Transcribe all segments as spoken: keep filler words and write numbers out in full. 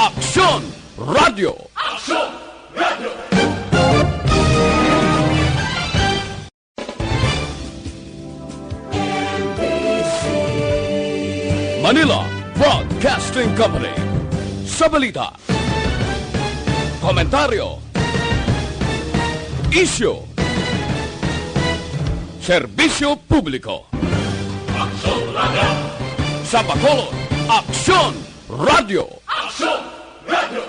Aksyon Radio. Aksyon Radio. Manila Broadcasting Company. Sa balita, komentaryo, isyu, serbisyo publiko. Aksyon Radio. Sa Bacolod, Aksyon Radio. Aksyon Radio.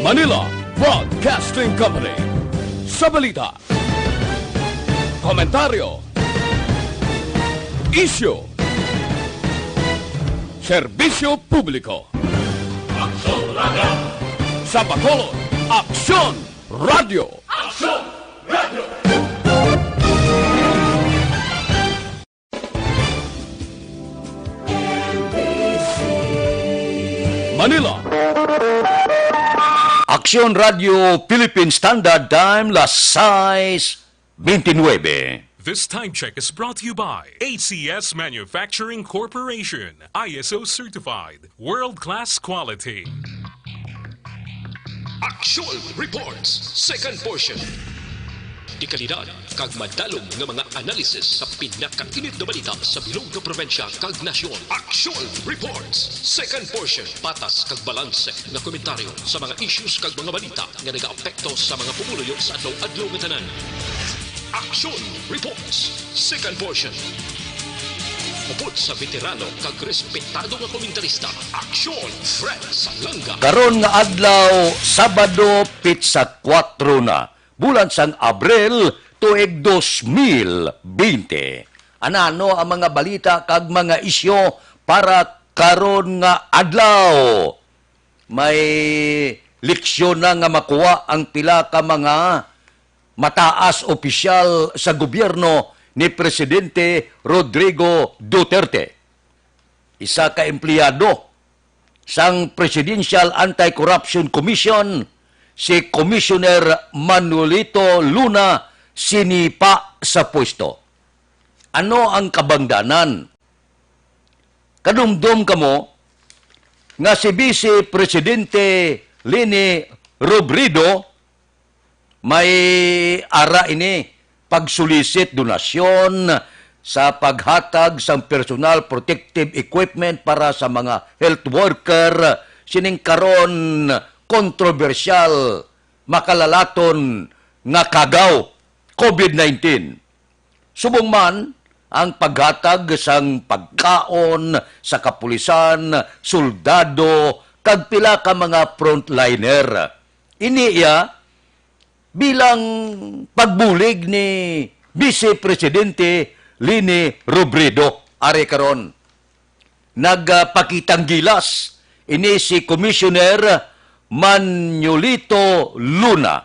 Manila Broadcasting Company. Sa balita, komentaryo, isyu, serbisyo publiko. Aksyon Radio. Sa Bacolod, Aksyon Radio. Aksyon Radio. Manila. Aksyon Radio Philippine Standard Time, las sais veintinueve. This time check is brought to you by A C S Manufacturing Corporation, I S O certified, world-class quality. Aksyon Reports, second portion. Dekalidad kag madalom nga mga analisis sa pinakainit nga balita sa bilog nga probinsya kag nasyon. Aksyon Reports, second portion. Patas kag balanse nga komentaryo sa mga issues kag mga balita nga nagaapekto sa mga pumuluyo sa adlaw-adlaw nga tanan. Aksyon Reports, second portion. Upod sa veterano kag respetado nga komentarista, Aksyon Fred Salanga. Karon nga adlaw, Sabado, pitsa kuwatro na, bulan sang Abril, tuig dos mil bente. Anano ang mga balita kag mga isyu para karon nga adlaw? May leksyon na nga makuha ang pila ka mga mataas opisyal sa gobyerno ni Presidente Rodrigo Duterte. Isa ka empleyado sang Presidential Anti-Corruption Commission, si Commissioner Manolito Luna, sinipa sa pwesto. Ano ang kabangdanan? Kadumdom kamo nga si Vice Presidente Leni Robredo may ara ini pagsulisit donasyon sa paghatag sang personal protective equipment para sa mga health worker sining karon kontrobersyal, makalalaton nga kagaw, covid nineteen. Subong man ang paghatag sang pagkaon sa kapulisan, soldado, kag pila ka mga frontliner. Ini iya bilang pagbulig ni Vice Presidente Leni Robredo. Ari karon, nagpakitang gilas ini si Commissioner Manolito Luna.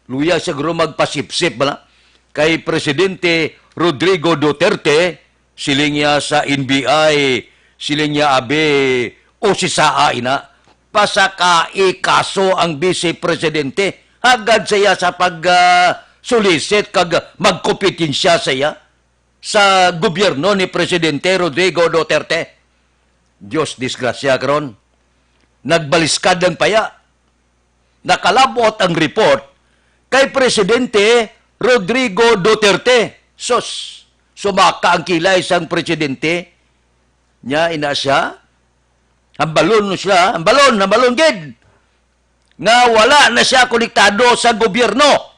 Luya siguro magpasipsip bala kay Presidente Rodrigo Duterte, siling niya sa N B I, siling niya, abi, o si Saa ina, pasakai kaso ang Vice Presidente, hagad siya sa pag, ah, solicit kag magkompetensya siya sa gobyerno ni Presidente Rodrigo Duterte. Dios, disgrasya karon. Nagbaliskad ang paya. Nakalabot ang report kay Presidente Rodrigo Duterte. Sus, sumaka ang kilay sang presidente. Nya ina siya, hambalon siya, hambalon, hambalon gid nga wala na siya konektado sa gobyerno.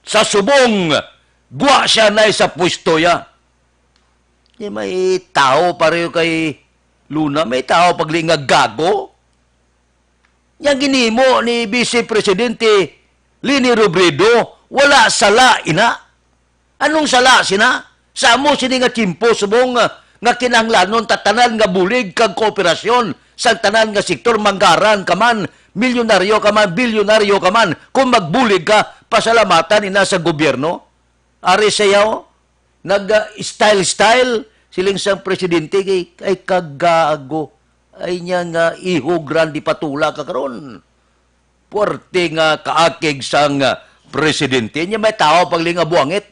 Sa subong, gwa siya na sa pwesto ya. Di may tawo pareho kay Luna, may tawo pagli nga gago. Yang ginimo ni Vice Presidente Leni Robredo, wala sala ina. Anong sala sina? Sa amo sini nga tiyempo subong nga, nga kinahanglanon ta tanan nga bulig kag kooperasyon sa tanan nga sektor, manggaran ka man, milyonaryo ka man, bilyonaryo ka man, kung magbulig ka, pasalamatan ina sa gobyerno. Ari sayaw, nag-style-style, siling sang presidente, kay, ay kagago. Ay niya nga iho grande patula ka karon. Puwerte nga kaakig sang, ah, presidente. Niya may tawo paglinga buangit.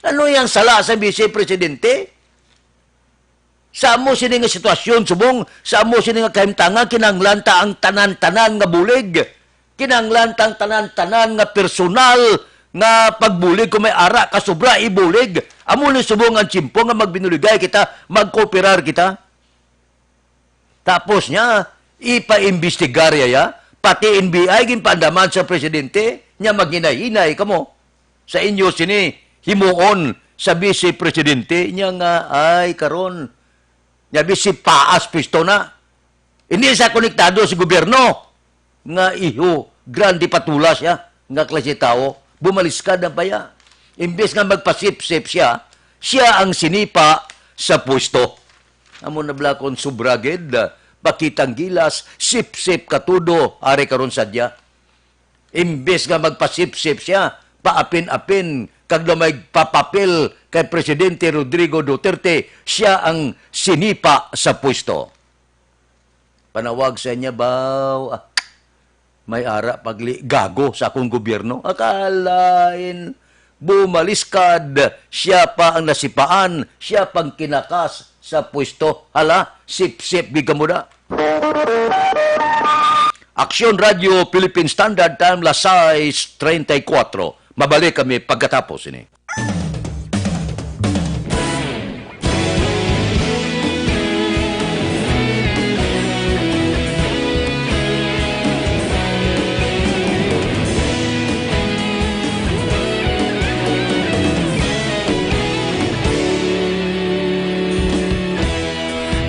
Ano yang sala sa Vice Presidente? Sa amo sini nga sitwasyon, subong, sa amo sini nga kahimtangan, kinahanglan ta ang tanan-tanan nga bulig. Kinahanglan ta ang tanan-tanan nga personal nga pagbulig. Kung may ara ka sobra, ibulig. Amo ni subong ang tiyempo nga magbinuligay kita, magkooperar kita. Tapos niya, ipaimbestigar ya, pati N B I ginpaandaman sa presidente, niya maghinay-hinay kamo sa inyo sini himuon sa vice presidente niya nga, ay, karon, niya bisi paas pisto na. Hindi sa konektado sa gobyerno nga iho, grande patulas siya, nga klase tawo, bumaliskad ang paya. Imbes nga magpasipsip siya, siya ang sinipa sa pwesto. Amo na bala kon sobra gid, ah, pakitang gilas, sipsip ka tudo, ari karon sadya. Imbes nga magpasipsip siya, paapin-apin, kag daw may papapel kay Presidente Rodrigo Duterte, siya ang sinipa sa pwesto. Panawag sa niya, baw, ah, may ara pagli gago sa akong gobyerno. Akalain, bumaliskad, siya pa ang nasipaan, siya pang kinakas sa pwesto. Hala, sip-sip gid kamo na. Aksyon Radio Philippine Standard Time, las sais treinta y cuatro. Mabalik kami pagkatapos ini.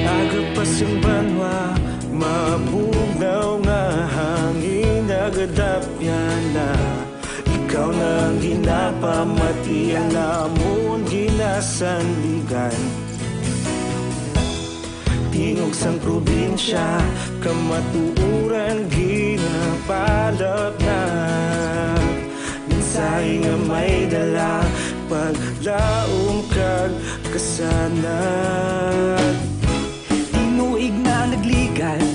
Aga pa sing banwa, mabugnaw nga hangin, nagadapyan na. Ikaw na ang ginapamati, ang amon ginasandigan. Tingog sang probinsya, kamatuoran ginapalapnap. Mensahe nga may dala, paglaom kag kasanag. Tinuig na nagligan,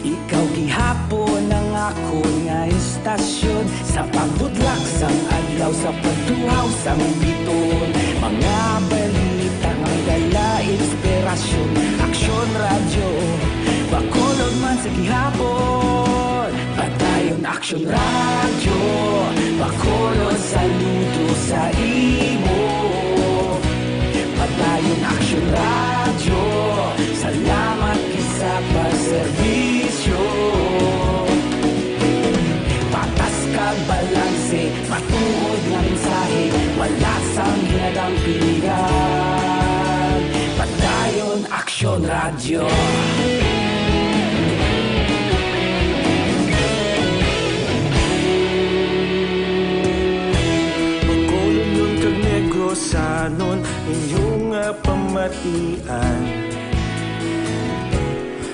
ikaw gihapon ang akon nga estasyon. Sa pagbudlak sang adlaw, sa pagtuhaw sang bituon, mga balita nga may dala inspirasyon. Aksyon Radyo, Bacolod man sa gihapon. Padayon Aksyon Radyo, Bacolod, saludo sa imo. Padayon Aksyon Radyo, salamat gid sa pagserbisyo. Patas kag balanse, matuod nga mensahe, wala sang ginadampingan. Padayon Aksyon Radyo. Bacolodnon kag Negrosanon, inyo nga pamatian.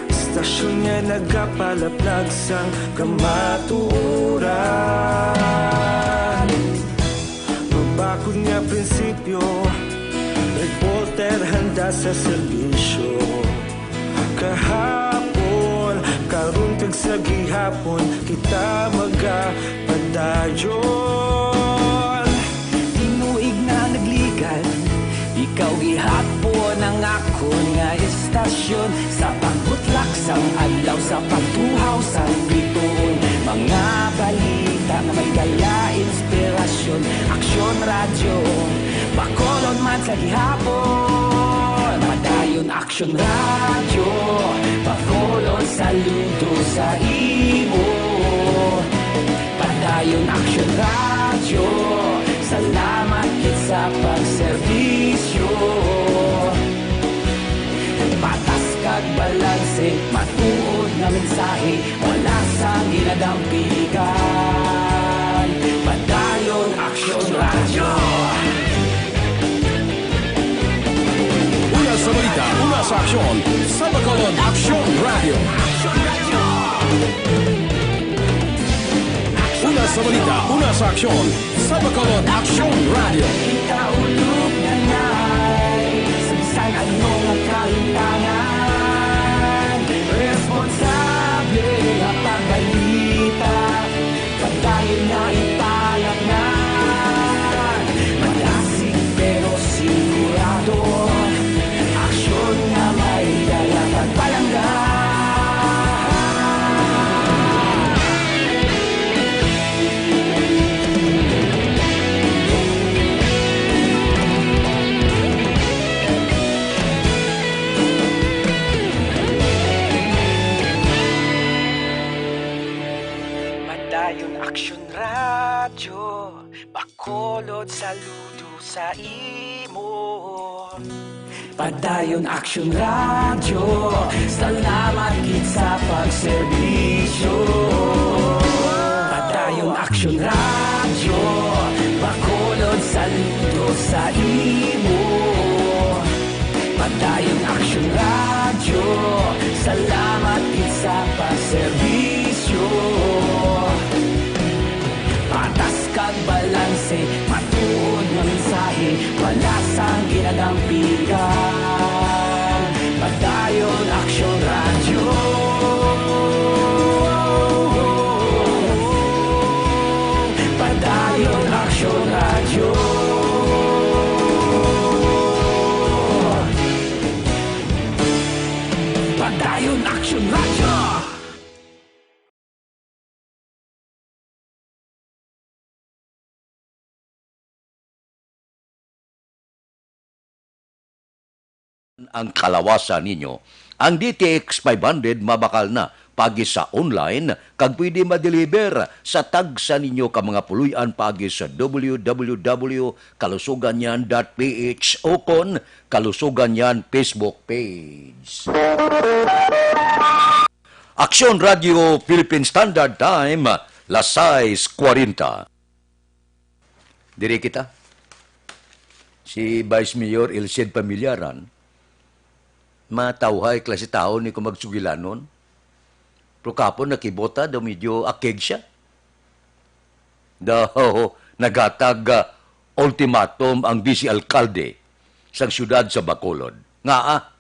Estasyon nga nagapalaplag sang kamatuoran. Mabakod nga prinsipyo, reporter handa sa serbisyo. Kahapon, karon kag sa gihapon, kita magapadayon. Tinuig na nagligan, ikaw gihapon ang akon nga estasyon. Sa pagbutlak sang adlaw, sa pagtuhaw sang bituon, mga balita nga may dala inspirasyon. Aksyon Radyo, Bacolod man sa gihapon. Padayon Aksyon Radyo, Bacolod, saludo sa imo. Padayon Aksyon Radyo, salamat gid sa pagserbisyo. Patas kag balanse, matuod nga mensahe, wala sang ginadampigan. Padayon Aksyon Radyo. Una sa balita, una sa aksyon, sa Bacolod Aksyon Radyo. Una sa balita, una sa aksyon, sa Bacolod Aksyon Radyo. Kita ulog na nay, sa bisan ano nga kahintangan, responsable nga pagbalita. Padayon nga ipalapngan, madasig pero Saludo sa imo. Padayon Action Radio, salamat gid sa pagserbisyo. Padayon Action Radio, Bacolod, saludo sa imo. Padayon Action Radio, salamat gid sa pagserbisyo. Patas kag balanse, matuod nga mensahe, wala sang ginadampigan. Padayon Action Radio. Padayon Action Radio. Padayon Action Radio. Ang kalawasan ninyo. Ang D T X five hundred mabakal na paagi sa online, kag pwede ma-deliver sa tagsa ninyo ka mga puloy-an paagi sa W W W kalusuganyan dot P H o kon Kalusuganyan Facebook page. Aksyon Radio Philippine Standard Time, las sais kuwarenta. Diri kita. Si Vice Mayor Elcid Pamillaran, matawhay klase tawo ni kung magsugilanon. Pero kapon nakibota daw medyo akig siya. Daw naghatag, ah, ultimatum ang vice alkalde sang siyudad sa Bacolod. Ngaa?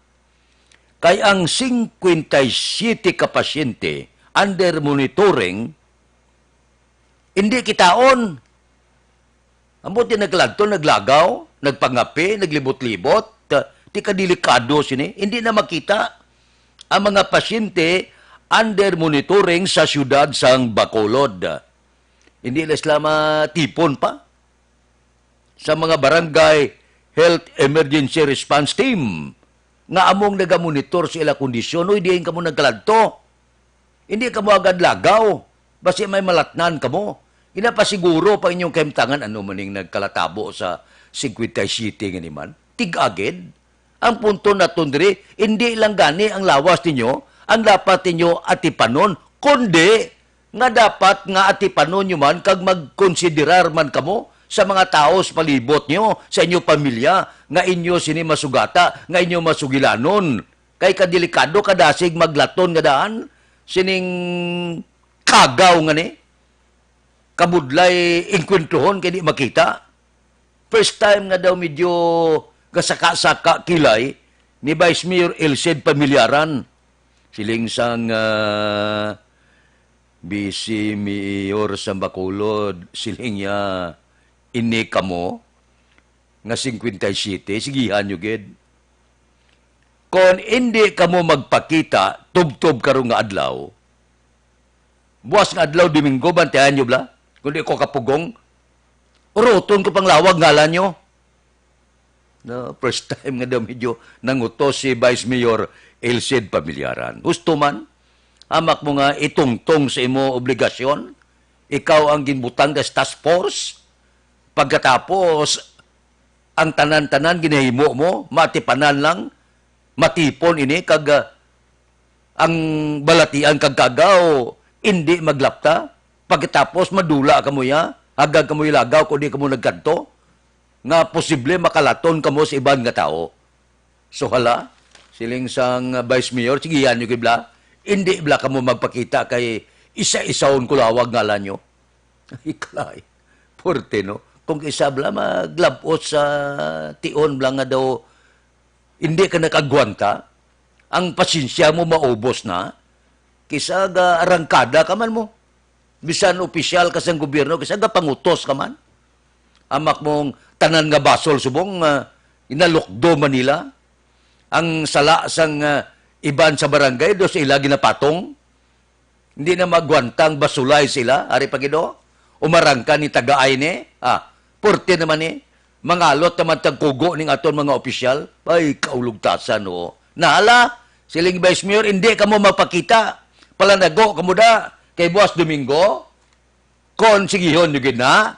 Kay ang singkwenta y siyete ka pasyente under monitoring, hindi kitaon. Ambot di nagladto, naglagaw, nagpangape, naglibot-libot, ah, di ka delikado sini. Hindi na makita ang mga pasyente under monitoring sa siyudad sang Bacolod. Hindi na sila matipon pa sa mga barangay health emergency response team nga among nagamonitor sa ila kondisyon. Uy, diin kamo nagkaladto? Hindi kamo agad lagaw. Basi may malatnan kamo. Ginapasiguro pa inyong kahimtangan ano maning nagkalatabo sa singkwenta y siyete nga ni man. Tig-agid. Ang punto naton diri, hindi lang gani ang lawas ninyo ang dapat ninyo atipanon, kundi nga dapat nga atipanon nyo man kag magkonsiderar man kamo sa mga tawo sa palibot nyo, sa inyo pamilya, nga inyo sini masugata, nga inyo masugilanon. Kay kadelikado, kadasig maglaton nga daan sining kagaw nga ni kabudlay engkwentruhon kay di makita. First time nga daw medyo gasaka-saka kilay ni Vice Mayor Elcid Pamillaran. Siling sang, ah, Vice Mayor sang Bacolod, siling niya, "Ini kamo nga singkwenta y siyete, sigihan nyo gid. Kon indi kamo magpakita tubtob karon nga adlaw, buwas nga adlaw, Domingo, bantayan nyo bala. Kung di ko kapugong, uruton ko pang lawag ngalan nyo." No, first time nga daw medyo nangutos si Vice Mayor Elcid Pamillaran. Husto man, hamak mo nga itungtong sa imo obligasyon. Ikaw ang ginbutang sa task force. Pagkatapos, ang tanan-tanan ginahimo mo, matipanan lang, matipon ini, kag, ah, ang balatian kag kagaw, indi maglapta. Pagkatapos, madula kamo ya, hagag kamo ilagaw kung di kamo nagkadto, nga posible makalaton kamo sa iban nga tawo. So, hala, siling sang, ah, Vice Mayor, sigihan nyo gid bala. Indi bala kamo magpakita kay isa-isahon ko lawag ngalan nyo. Ay, kalay. Porte, no? Kung isa bala maglabot sa tion bala nga daw hindi ka nakagwanta, ang pasensya mo maubos na, kisa ga arangkada ka man mo. Bisan opisyal ka sang gobyerno, kisa gapangutos ka man. Amak mong tanan nga basol subong, ah, inalukdo man nila. Ang sala sang, ah, iban sa barangay, do sa ila ginapatong. Hindi na magwantang basulay sila, ari pa gid, oh. Umarangka ni tagaay ni, ah, porte naman ni. Mangalot naman tag kugo ning aton mga opisyal. Ay, kaulugtasan, oh. Nahala, siling Vice Mayor, hindi kamo magpakita. Palanago kamo da kay buwas Domingo. Kon sigihon nyo gid na.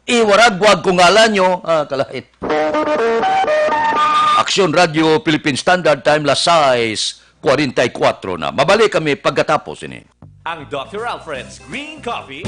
Iwaragwag ko ngalan nyo, ah, kalain. Aksyon Radio Philippine Standard Time, las sais cuarenta y cuatro na. Mabalik kami pagkatapos ini. Ang Doctor Alfred's Green Coffee.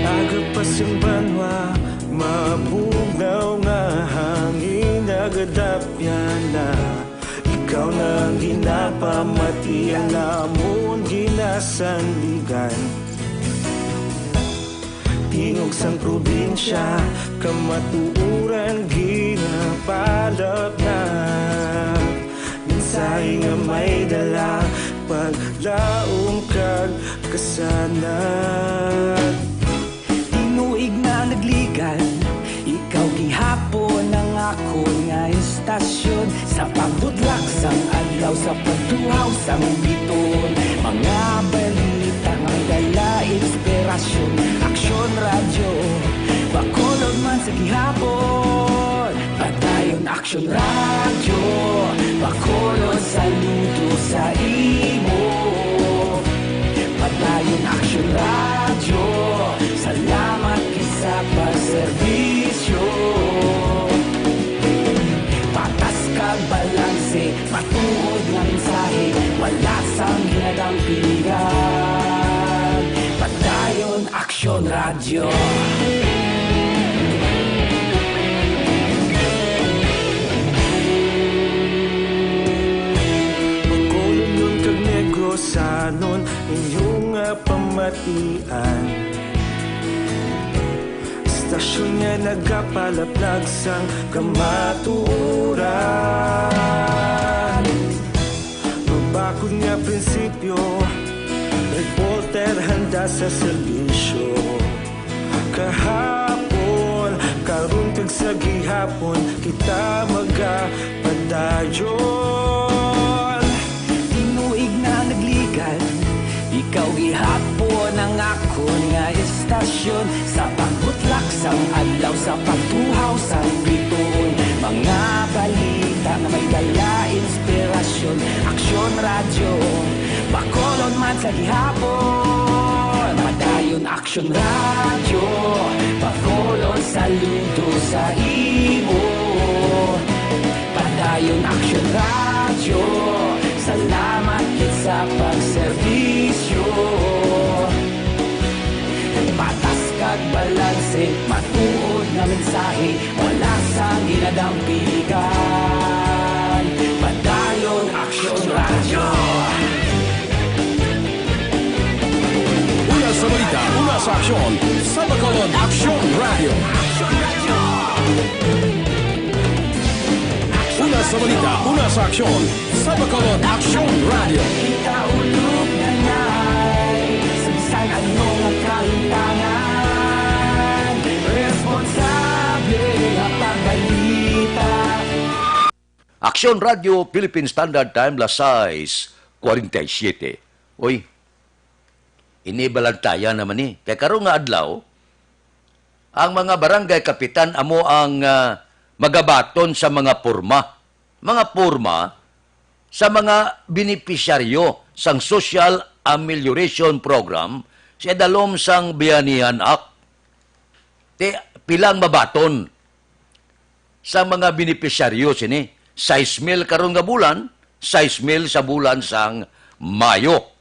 Aga pa sing banwa, mabugnaw nga hangin, nagadapyan na. Ikaw na ang ginapamati, ang amon ginasandigan. Tingog sang probinsya, kamatuoran ginapalapnap. Mensahe nga may dala, paglaom kag kasanag. Tinuig na nagligan, ikaw gihapon ang akon nga istasyon. Sa pagbutlak sang adlaw, sa pagtuhaw sang bituon, mga balita may dala inspirasyon. Aksyon Radyo, Bacolod man sa gihapon. Padayon Aksyon Radyo, Bacolod, saludo sa imo. Padayon Aksyon Radyo, salamat gid sa pagserbisyo. Patas kag balanse, matuod nga mensahe, wala sang ginadampigan. Padayon Aksyon Radyo. Bacolodnon kag Negrosanon, inyo nga pamatian. Istasyon nga nagapalaplag sang kamatuoran. Mabakod nga prinsipyo, reporter handa sa serbisyo. Kahapon, karon, kag sa gihapon, kita magapadayon. Tinuig na nagligan, ikaw gihapon ang akon nga istasyon. Sa pagbutlak sang adlaw, sa pagtuhaw sang bituon, mga balita nga may dala inspirasyon. Aksyon Radyo, Bacolod man sa gihapon. Padayon Aksyon Radyo, Bacolod, saludo sa imo. Padayon Aksyon Radyo, salamat gid sa pagserbisyo. Patas kag balanse, matuod nga mensahe, wala sang ginadampigan. Padayon Aksyon Radyo. Una sa balita, una sa aksyon, sa Bacolod Aksyon Radyo. Una sa balita, una sa aksyon, sa Bacolod Aksyon Radyo. Kita ulog na nay, sa bisan ano nga kahimtangan, responsable nga pagbalita. Aksyon Radyo Philippine Standard Time, las sais cuarenta y siete. Uy, ini balantayan naman ni. Kay karon nga adlaw, ang mga barangay kapitan amo ang, ah, magabaton sa mga porma. Mga porma sa mga benepisyaryo sang Social Amelioration Program sa idalom sang Bayanihan Act. Ti, pila ang mabaton sa mga benepisyaryo sini? Sais mil karon nga bulan, sais mil sa bulan sang Mayo.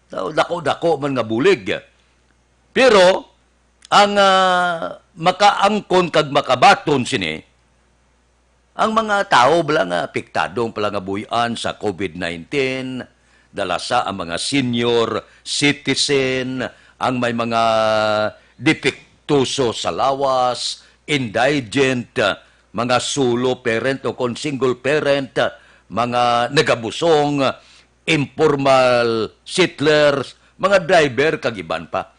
So, dako-dako man nga bulig. Pero ang, ah, makaangkon kag makabaton sini, ang mga tawo bala nga apektado ang palangabuy-an sa COVID nineteen, dalasa ang mga senior citizen, ang may mga depektoso sa lawas, indigent, mga solo parent o kon single parent, mga nagabusong, informal settlers, mga driver, kag iban pa.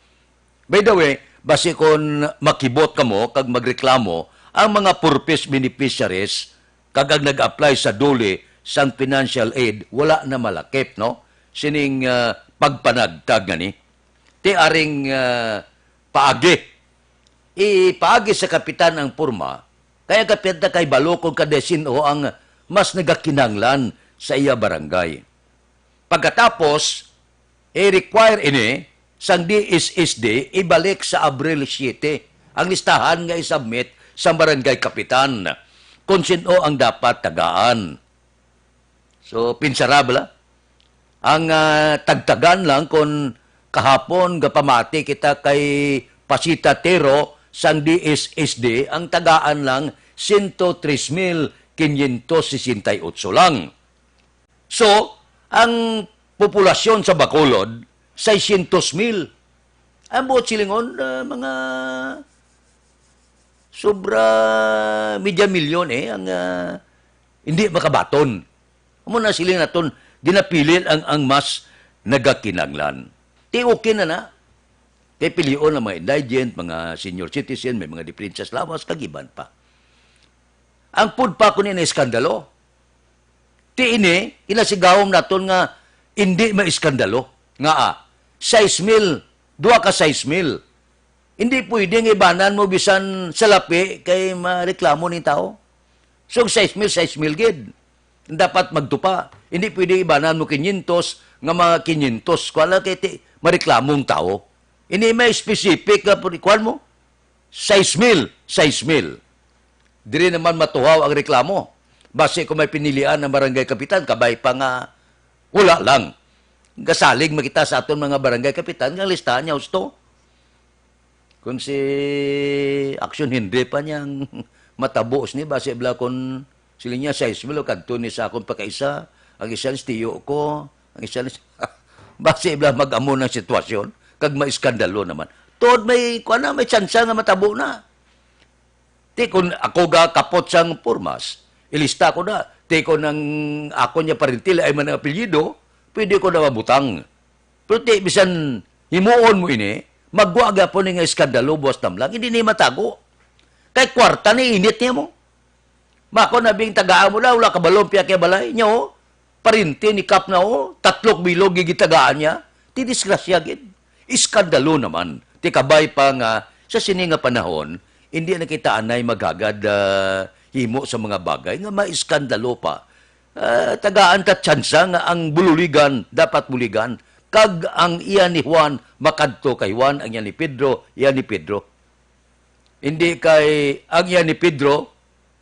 By the way, basi kon makibot kamo kag magreklamo, ang mga purpose beneficiaries kag ang nag-apply sa DOLE sang financial aid, wala na malakip, no? Sining, ah, pagpanagtag ngani. Ti aring, ah, paagi. Ipaagi sa kapitan ang porma, kay ang kapitan kay balo kon kada sin-o ang mas nagakinahanglan sa iya barangay. Pagkatapos, i-require ini sang D S S D ibalik sa Abril siete ang listahan nga i-submit sa barangay kapitan kon sin-o ang dapat tagaan. So, pinsara bala. Ang, ah, tagtagan lang kon kahapon gapamati kita kay Pasita Tero sang D S S D, ang tagaan lang sento tres mil quinientos sesenta y ocho lang. So, ang populasyon sa Bacolod, seiscientos mil. Ang buot silingon, ah, mga sobra media milyon, eh, ang, ah, hindi makabaton. Amo na sila naton, ginapili ang, ang mas nagakinanglan. Ti okay na na. Kay pilion ang mga indigent, mga senior citizen, may mga diferensya sa lawas, kag iban pa. Ang pud pa kuno na iskandalo. Ti ini, kinasigawom naton nga hindi maiskandalo. Nga, ah, sais mil, duha ka sais mil. Hindi pwede nga ibanan mo bisan salapi kay mareklamo ning tao. So, sais mil, sais mil gid. Dapat magtupa. Hindi pwede ibanan mo quinientos nga mga quinientos. Kuwan lang kay ti-, mareklamo ang tao. Ini may specific nga pwede, kuwan mo? Sais mil, sais mil. Diri naman matuhaw ang reklamo. Basi kung may pinilian ang barangay kapitan, kabay pa nga wala lang. Gasalig makita sa aton mga barangay kapitan nga listahan niya husto. Kung si Action Henry pa niyang matabo sini, basi bala kung siling niya, sais mil, kadto ni sa akon pagkaisa, ang isa ni tiyo ko, ang isa ni basi bala mag-amo ng sitwasyon, kag maiskandalo naman. Tuod may, kuwan na, may tsansa nga matabo na. Ti kon ako ga kapot sang pormas, ilista ko na. Ti kon ang ako niya parintil ay man ang apelyido, pwede ko na mabutang. Pero ti bisan himuon mo ini, magwa gapon ni nga iskandalo, buwas tamlang, hindi ni matago. Kay kwarta ni init niya mo. Mako na bing tagaan mo na, wala ka balon, piya kay balay niya, oh. Parinti ni Kap na, oh, tatlok bilog gigitagaan niya. Ti disgrasya gid. Iskandalo naman. Ti kabay pa nga sa sini nga panahon, hindi na kita anay maghagad, ah, himo sa mga bagay nga maiskandalo pa. Ah, tagaan ta tsansa nga ang bululigan dapat buligan, kag ang iya ni Juan makadto kay Juan, ang iya ni Pedro, iya ni Pedro. Hindi kay ang iya ni Pedro,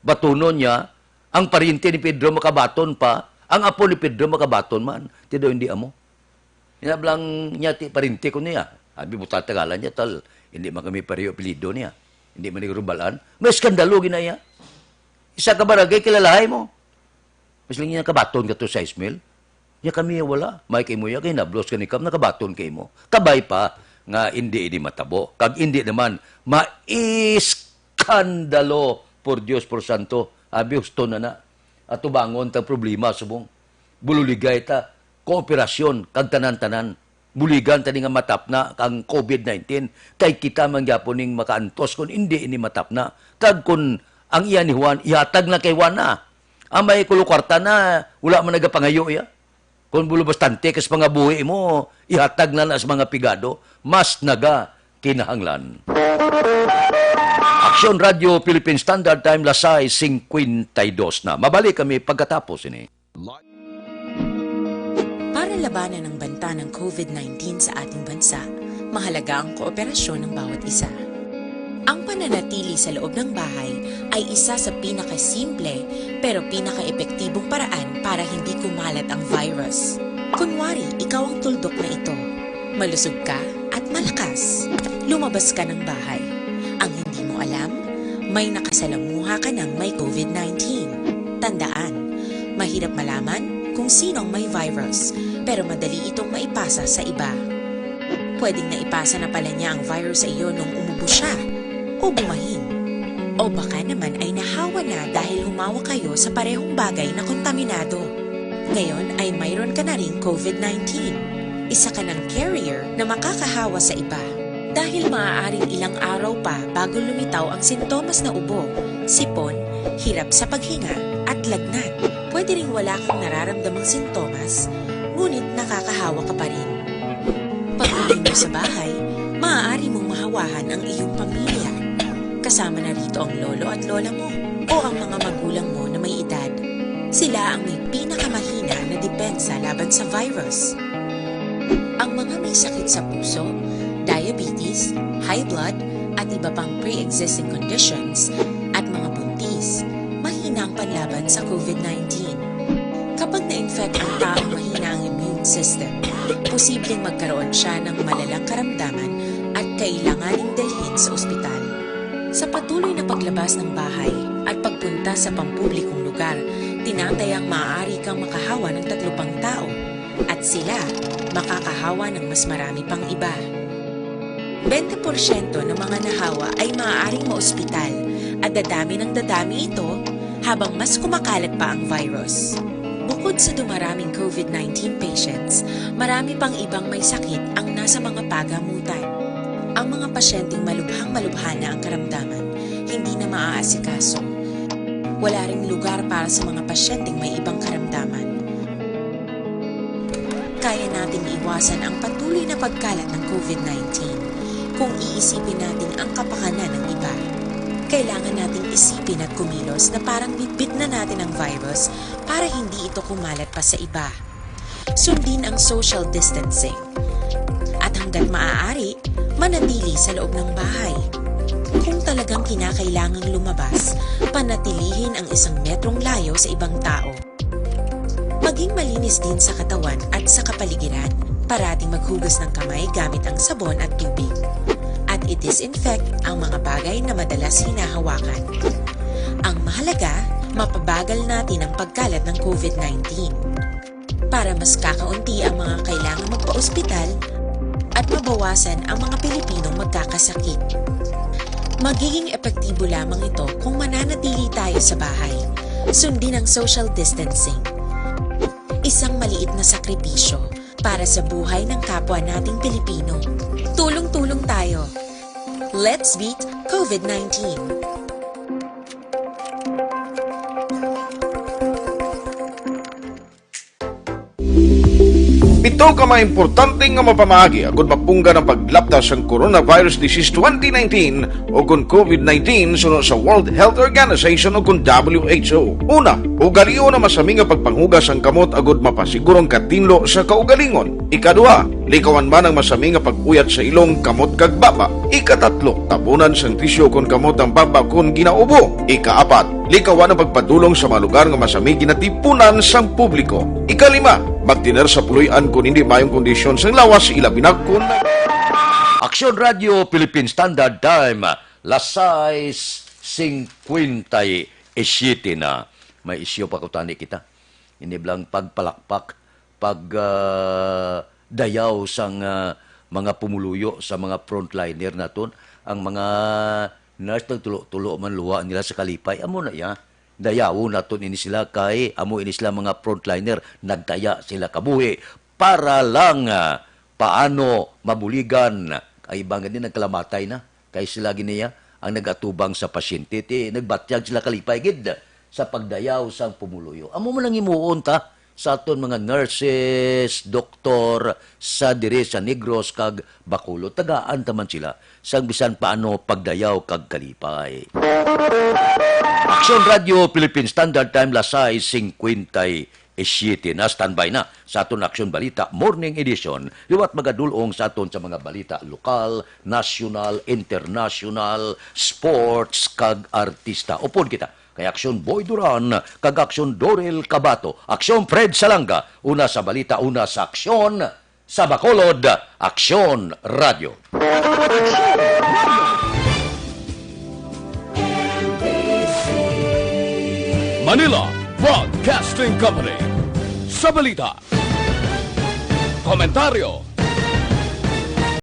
batunon niya, ang paryente ni Pedro makabaton pa, ang apo ni Pedro makabaton man. Ti daw hindi amo. Inablang niya ti paryente ko niya. Abi mo tatagalan niya, tal, hindi man kami pareho apelyido niya. Hindi man ni Rubalan. May eskandalo gina iya. Isa ka barangay, kilalahay mo. Mas lang niya kabaton ka to sais mil. Ya kami wala. May kay mo ya kay nablos ka ni Kap, nakabaton kay mo. Kabay pa nga hindi ini matabo. Kag hindi naman maiskandalo, por Dios, por santo. Abi, husto na na. Atubangon tang problema subong. Bululigay ta, kooperasyon, kag tanan-tanan. Buligan ta ni nga matapna kang covid nineteen, kay kita man gyapon ning makaantos kon indi ini matapna. Kag kon ang iya ni Juan, ihatag na kay Juan na. Ang may kulukarta na, wala man nagapangayo iya. Kon bulo bastante kas pangabuhi mo, ihatag na na sa mga pigado, mas naga kinahanglan. Aksyon Radio Philippine Standard Time, las sais cincuenta y dos na. Mabalik kami pagkatapos ini. Para labanan ang banta ng covid nineteen sa ating bansa, mahalaga ang kooperasyon ng bawat isa. Ang pananatili sa loob ng bahay ay isa sa pinakasimple pero pinakaepektibong paraan para hindi kumalat ang virus. Kunwari, ikaw ang tuldok na ito. Malusog ka at malakas. Lumabas ka ng bahay. Ang hindi mo alam, may nakasalamuha ka ng may covid nineteen. Tandaan, mahirap malaman kung sino ang may virus, pero madali itong maipasa sa iba. Pwedeng naipasa na pala niya ang virus sa iyo nung umubo siya o bumahin. O baka naman ay nahawa na dahil humawak kayo sa parehong bagay na kontaminado. Ngayon ay mayroon ka na ring covid nineteen. Isa ka ng carrier na makakahawa sa iba. Dahil maaaring ilang araw pa bago lumitaw ang sintomas na ubo, sipon, hirap sa paghinga, at lagnat. Pwede ring wala kang nararamdamang sintomas, ngunit nakakahawa ka pa rin. Pag-iinom Sa bahay, maaari mong mahawahan ang iyong pamilya. Kasama na rito ang lolo at lola mo o ang mga magulang mo na may edad. Sila ang may pinakamahina na depensa laban sa virus. Ang mga may sakit sa puso, diabetes, high blood, at iba pang pre-existing conditions, at mga buntis, mahina ang panlaban sa COVID nineteen. Kapag na-infect ang taong mahina ang immune system, posibleng magkaroon siya ng malalang karamdaman at kailanganing dalhin sa ospital. Sa patuloy na paglabas ng bahay at pagpunta sa pampublikong lugar, tinatayang maaari kang makahawa ng tatlo pang tao at sila makakahawa ng mas marami pang iba. Bente porsyento ng mga nahawa ay maaaring maospital at dadami ng dadami ito habang mas kumakalat pa ang virus. Bukod sa dumaraming COVID nineteen patients, marami pang ibang may sakit ang nasa mga pagamutan. Ang mga pasyenteng malubhang-malubha na ang karamdaman, hindi na maaasikaso. Wala ring lugar para sa mga pasyenteng may ibang karamdaman. Kaya nating iwasan ang patuloy na pagkalat ng COVID nineteen kung iisipin natin ang kapakanan ng iba. Kailangan nating isipin at kumilos na parang bitbit na natin ang virus para hindi ito kumalat pa sa iba. Sundin ang social distancing. At hanggat maaari, manatili sa loob ng bahay. Kung talagang kinakailangang lumabas, panatilihin ang isang metrong layo sa ibang tao. Maging malinis din sa katawan at sa kapaligiran. Parating maghugas ng kamay gamit ang sabon at tubig. At i-disinfect ang mga bagay na madalas hinahawakan. Ang mahalaga, mapabagal natin ang pagkalat ng COVID nineteen para mas kakaunti ang mga kailangang magpa-ospital at mabawasan ang mga Pilipinong magkakasakit. Magiging epektibo lamang ito kung mananatili tayo sa bahay. Sundin ang social distancing. Isang maliit na sakripisyo para sa buhay ng kapwa nating Pilipino. Tulong-tulong tayo. Let's beat COVID nineteen. Pito ka mga importante nga mapamaagi agud mapunggan ang paglapta sang coronavirus disease twenty nineteen o kon COVID nineteen suno sa World Health Organization o kon W H O. Una, ugalion ang masami nga pagpanghugas sang kamot agud mapasiguro ang katinlo sa kaugalingon. Ikaduha, likawan man ang masami nga pag-uyat sa ilong, kamot kag baba. Ikatatlo, tabunan sang tisyu kon kamot ang baba kon ginaubo. Ikaapat, likawan ang pagpadulong sa mga lugar nga masami ginatipunan sang publiko. Ikalima, magtener sa puloy-an kon hindi maayong kondisyon sang lawas, ilabi na kon may... Aksyon Radyo Philippine Standard Time, las sais singkwenta y siyete na. May isyu pa ko tani kita. Ini blang pagpalakpak, pag ah, dayaw sang ah, mga pumuluyo sa mga frontliner naton, ang mga nurse nagtulo-tulo man luwa nila sa kalipay. Amo na iya. Dayawon naton ini sila kay amo ini sila mga frontliner, nagtaya sila kabuhi para lang ah, paano mabuligan. Ay iba nga din nagkalamatay na kay sila giniya ang nagatubang sa pasyente. Ti nagbatyag sila kalipay gid sa pagdayaw sang pumuluyo. Amo man ang himuon ta sa aton mga nurses, doktor sa diri sa Negros kag Bacolod. Tagaan ta man sila sang bisan paano pagdayaw kag kalipay. Aksyon Radyo Philippine Standard Time, las sais singkwenta y siyete na. Standby na sa aton Aksyon Balita Morning Edition. Liwat magadul-ong sa aton sa mga balita lokal, nasyonal, internasyonal, sports, kag artista. Upod kita kay Aksyon Boy Duran kag Aksyon Dorel Cabato. Aksyon Fred Salanga, una sa balita, una sa aksyon. Sa Bacolod, Aksyon Radyo. Manila Broadcasting Company. Sa balita, komentaryo,